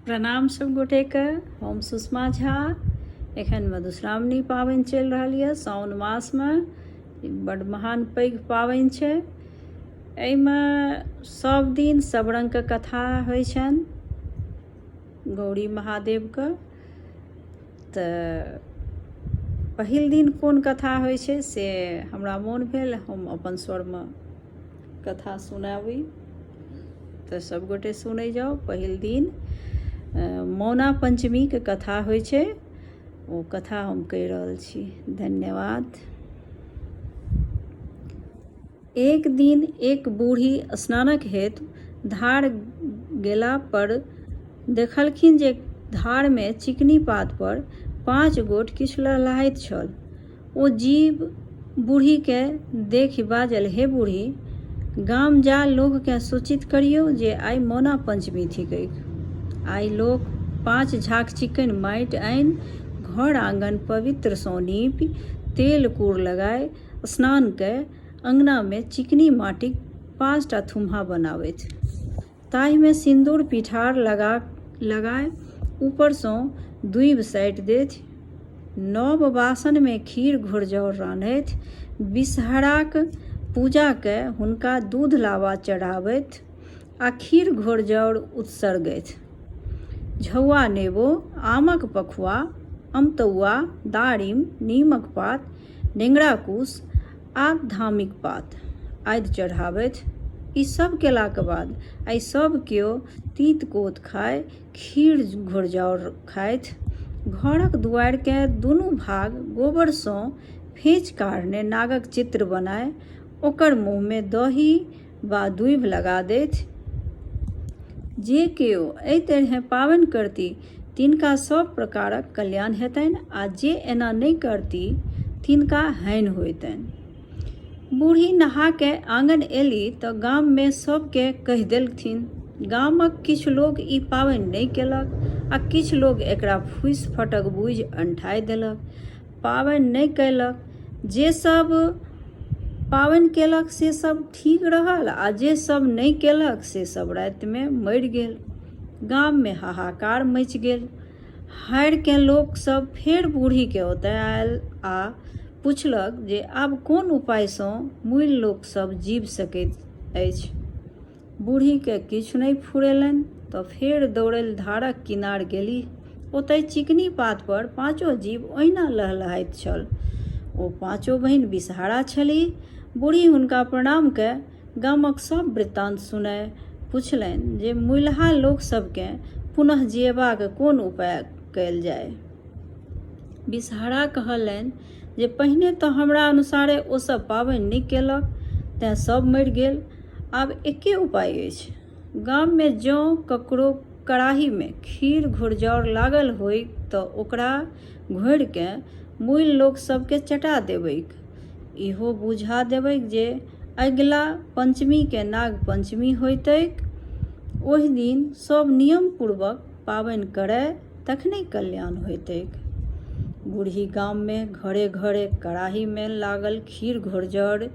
प्रणाम सब गोटेके, हम सुषमा झा। एखन मधुश्रावणी पाबनि चलि रहल यऽ साओन मासमे। बड्ड महान पैघ पाबनि छै। एहिमे सब दिन सब रङ्गके कथा होइ छनि गौरी महादेवके। तऽ पहिल दिन कोन कथा होइ छै से हमरा मोन भेल हम अपन स्वरमे कथा सुनाबी, तऽ सभगोटे सुनै जाउ। पहिल दिन मौना पञ्चमीके कथा होइ छै, ओ कथा हम कहि रहल छी। धन्यवाद। एक दिन एक बूढ़ी स्नानक हेतु धार गेला पर देखलखिन जे धारमे चिकनी पात पर 5 गोट किछु लहलहाइत छल। ओ जीव बूढ़ीकेँ देखि बाजल, हे बूढ़ी, गाम जा लोककेँ सूचित करियौ जे आइ मौना पंचमी थिकैक। आइ लोक 5 झाक चिकन माटि आनि घर आंगन पवित्रसँ नीपि तेल कूर लगाय स्नान कय अंगनामे चिकनी माटिक 5टा थुम्हा बनाबथि। ताहिमे सिन्दूर पिठार लगाय ऊपरसँ दूबि साटि देथि। नव बासनमे खीर घोरजाउर रान्हथि। बिसहराक पूजा कय हुनका दूध लावा चढ़ाबथि आ खीर घोरजाउर उत्सर्गथि। झौआ नेबो, आमक पखुआ, अमतौआ, दारिम, नीमक पात, नेंगरा कुश आ धामिक पात आदि चढ़ाबथि। ई सब केलाक बाद आइ सब केओ तीत कोत खाय खीर घोरजाउर खाथि। घरक दुआरिकेँ दुनू भाग गोबरसँ फेँच काढ़ने नागक चित्र बनाय ओकर मुँहमे दही वा दूभि लगा देथि। जे केओ एहि तरहेँ पाबनि करती तिनका सभ प्रकारक कल्याण हेतनि आ जे एना नहि करती तिनका हानि होयतनि। बूढ़ी नहा कए आङन एली तँ गाममे सभकेँ कहि देलथिन। गामक किछु लोक ई पाबनि नहि केलक आ किछु लोक एकरा फूसि-फटक बूझि अनठाय देलक। पाबनि नहि कयलक। जे सभ पाबनि केलक से सभ ठीक रहल आ जे सभ नहि केलक से सभ रातिमे मरि गेल। गाममे हाहाकार मचि गेल। हारिकेँ लोक सभ फेर बूढ़ीकेँ ओतय आयल आ पुछलक जे आब कोन उपायसँ मुइल लोक सभ जीबि सकैत अछि। बूढ़ीकेँ किछु नहि फुरेलनि तँ फेर दौड़लि धारक किनार गेलीह। ओतय चिकनी पातपर पाँचो जीव ओहिना लहलहाइत छल। ओ पाँचो बहिन बिसहारा छलीह। बूढ़ी हुनका प्रणाम कए गामक सभ वृत्तान्त सुनय पुछलनि जे मुइलहा लोक सभकेँ पुनः जियेबाक कोन उपाय कयल जाय। बिसहारा कहलनि जे पहिने तँ हमरा अनुसारे ओ सभ पाबनि नहि केलक तेँ सभ मरि गेल। आब एके उपाय अछि। गाममे जँ ककरो कड़ाहीमे खीर घोरजाउर लागल होइक तँ ओकरा घोरिकेँ मुइल लोक सभकेँ चटा देबैक। इहो बुझा देबैक जे अगिला पंचमीकेँ नागपंचमी होयतैक। ओहि दिन सभ नियमपूर्वक पाबनि करय तखनहि कल्याण होयतैक। बूढ़ी गाममे घरे-घरे कड़ाहीमे लागल खीर घोरजाउर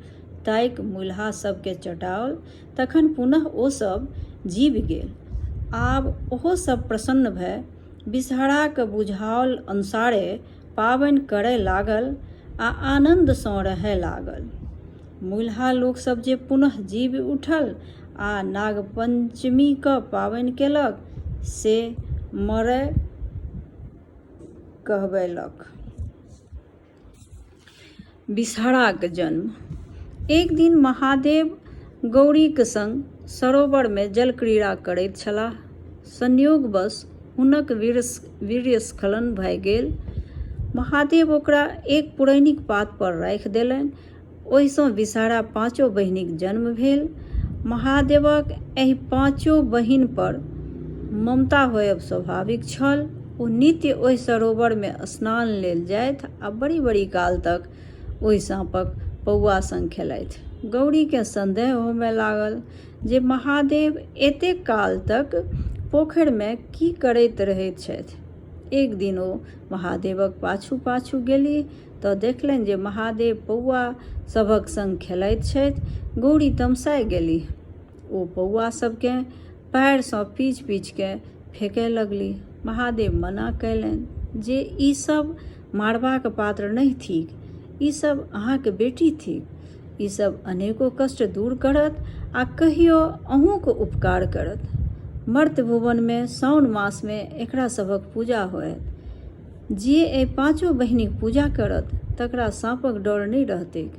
ताकि मुइलहा सभकेँ चटाओल। तखन पुनः ओ सभ जीबि गेल। आब ओहो सभ प्रसन्न भए बिसहराक बुझाओल अनुसारे पाबनि करय लागल आ आनन्दसँ रहय लागल। मुइलहा लोक सभ जे पुनः जीबि उठल आ नागपंचमीक पाबनि केलक से मरय कहबयलक। बिसहराक जन्म। एक दिन महादेव गौरीक संग सरोवरमे जलक्रीड़ा करैत छलाह। संयोगवश हुनक वीर्यस्खलन भए गेल। महादेव ओकरा एक पुरैनिक पात पर राखि देलनि। ओहिसँ बिसहरा पाँचो बहिनिक जन्म भेल। महादेवक एहि पाँचो बहिन पर ममता होयब स्वाभाविक छल। ओ नित्य ओहि सरोवरमे स्नान लेल जाथि आ बड़ी-बड़ी काल तक ओहि साँपक पौआ संग खेलाथि। गौरीकेँ संदेह होमय लागल जे महादेव एतेक काल तक पोखरिमे की करैत रहैत छथि। एक दिन ओ महादेवक पाछू-पाछू गेलीह तँ देखलनि जे महादेव पौआ सभक संग खेलाइत छथि। गौरी तमसाय गेलीह। ओ पौआ सभकेँ पाएरसँ पीचि-पीचि कए फेकय लगलीह। महादेव मना कयलनि जे ई सभ मारबाक पात्र नहि थिक। ई सभ अहाँक बेटी थिक। ई सभ अनेको कष्ट दूर करत आ कहियो अहूँक उपकार करत। मर्त्य भुवनमे साओन मासमे एकरा सभक पूजा होयत। जे एहि पाँचो बहिनिक पूजा करत तकरा साँपक डर नहि रहतैक।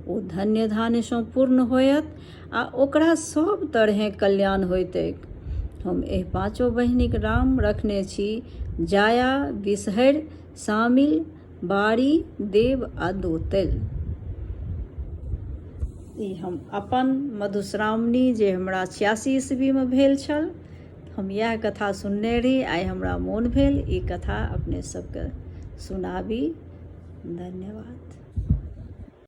ओ धन्य धान्यसँ पूर्ण होयत आ ओकरा सभ तरहेँ कल्याण होयतैक। हम एहि पाँचो बहिनिक नाम रखने छी जाया, विषहरि, सामिल, बारी, देव आ दोतलि। ई हम अपन मधुश्रावणी जे हमरा 86 ईस्वीमे भेल छल, हम इएह कथा सुनने रही। आइ हमरा मोन भेल ई कथा अपने सबके सुनाबी। धन्यवाद।